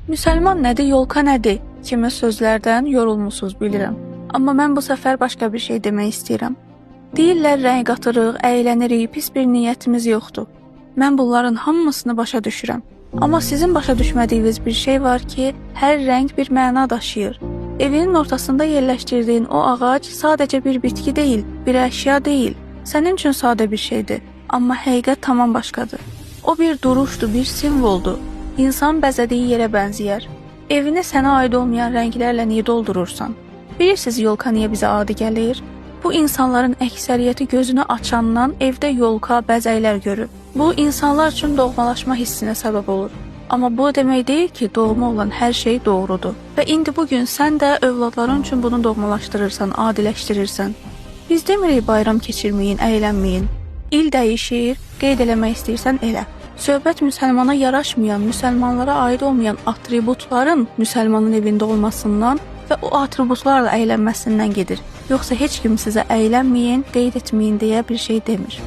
Müsəlman nədir, yolka nədir kimi sözlərdən yorulmusunuz, bilirəm. Amma mən bu səfər başqa bir şey demək istəyirəm. Deyirlər rəng qatırıq, əylənirik, pis bir niyyətimiz yoxdur. Mən bunların hamısını başa düşürəm. Amma sizin başa düşmədiyiniz bir şey var ki, hər rəng bir məna daşıyır. Evinin ortasında yerləşdirdiyin o ağac sadəcə bir bitki deyil, bir əşya deyil. Sənin üçün sadə bir şeydir, amma həqiqət tamam başqadır. O bir duruşdur, bir simvoldur. İnsan bəzədiyi yerə bənzəyər. Evini sənə aid olmayan rənglərlə niyə doldurursan? Bilirsiniz yolka niyə bizə adi gəlir? Bu insanların əksəriyyəti gözünü açandan evdə yolka, bəzəklər görüb. Bu insanlar üçün doğmalaşma hissinə səbəb olur. Amma bu demək deyil ki, doğma olan hər şey doğrudur. Və indi bu gün sən də övladların üçün bunu doğmalaşdırırsan, adiləşdirirsən. Biz demirik bayram keçirməyin, əylənməyin. İl dəyişir, qeyd eləmək istəyirsən elə. Söhbət müsəlmana yaraşmayan, müsəlmanlara aid olmayan atributların müsəlmanın evində olmasından və o atributlarla əylənməsindən gedir. Yoxsa heç kim sizə əylənməyin, qeyd etməyin deyə bir şey demir.